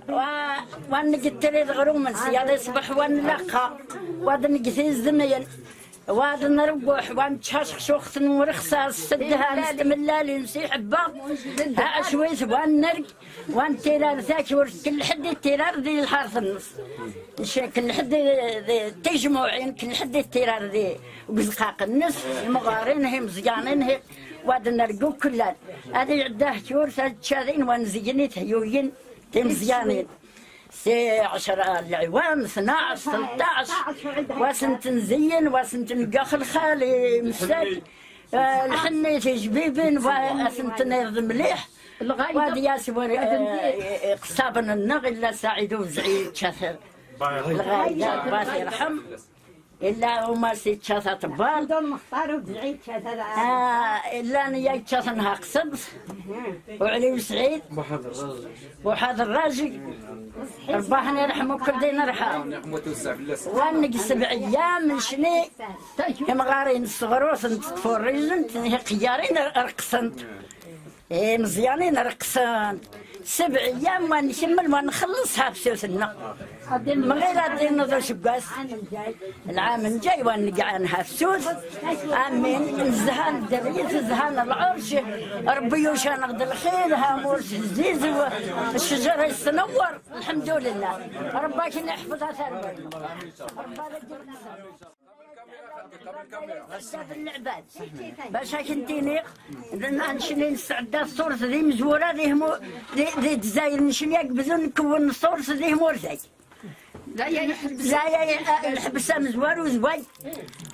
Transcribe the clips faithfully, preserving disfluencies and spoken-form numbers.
Ва-, ванна гиттере дгърумэнс, ядэ сбах ванна лакха, вадын гитиз дымэйэн, вадын аргох, ван чашх шохтын урыхса, сыдыхан стымыллалин сихбах, ха ашвейс ваннэр, ван терар зяки ур килхды терар ди харсынс. Ше килхды тежмоин, килхды терар ди гызхакынс, имгарин хем зянын хе, вадын аргу куллар. Ади дах чур са чадин ван зигинит югин, Темзьянин. Се ашара лайван, снааш, сылташ, васынтын зиен, васынтын гахылхали, мсек, лхынне тежбибин, васынтын эрдмлех, вадияс вар, ксабын нагилла саиду зиен часыр. Лгайда, басирхам. Илла ума сичаса тбал. Дон мухтару бзит часада. А, илла ния часан хаксыб. Уали Саид. Бухадыр Ражи. Рбахне рахму кулден рха. Ван нигсиб ям шни. Хемгарин сгоросын тфорижын, хиярин арксант. Эмзьянын арксант. Сиб ям ван химмэл ван хылыс хапсёсынна. Мгэр адын да шугас. Ламын жай ван ган хапсёс. Амин. Зхан дэрис, зхан аларш. Арбиюшан гдылхил, хамурш зизва. Шжара сынавар. Алхамдулилла. Арбахин ихфаза сарбай. Арбахин Башакин тинек, наншинин сада сорс дим зура дихму, дизайрин шинек бизун кувун сорс дихморзек. Зая, бисам звару звай.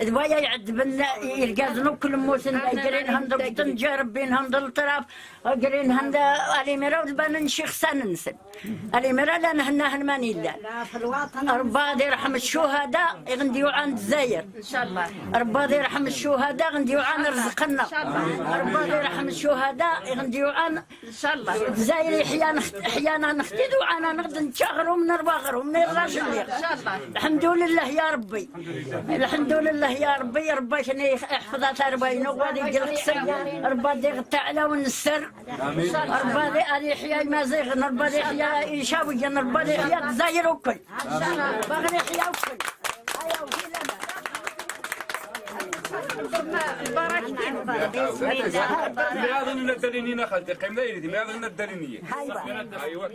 Звая адбна иргазну кулмусин грен хандалтын жарбин хандалтарав, грен ханда алимерав банын шихсанын сен. Алимера лан хна хнманилла. Арбадер хам шухада игндиуан зайр. Иншалла. Арбадер хам шухада игндиуан рзкна. Арбадер хам шухада игндиуан зайр хиян хияна нхтиду ана нхдын чагрум нарбагрум нерражли. Алхамдулиллах я Рабби. Алхамдулиллах я Рабби, Рабби шни ихфаза тарбай нугвади гилксен. Арбадер та'ла унсер. Арбади ари хияй мазигъ, нарбади хия ишавгъ, нарбади хия зайир уккул. Багри хия уккул. Аяв хилама. Баракин. Миадын надалини нахал, текемда ириди, миадын надалини. Хайва. Айва.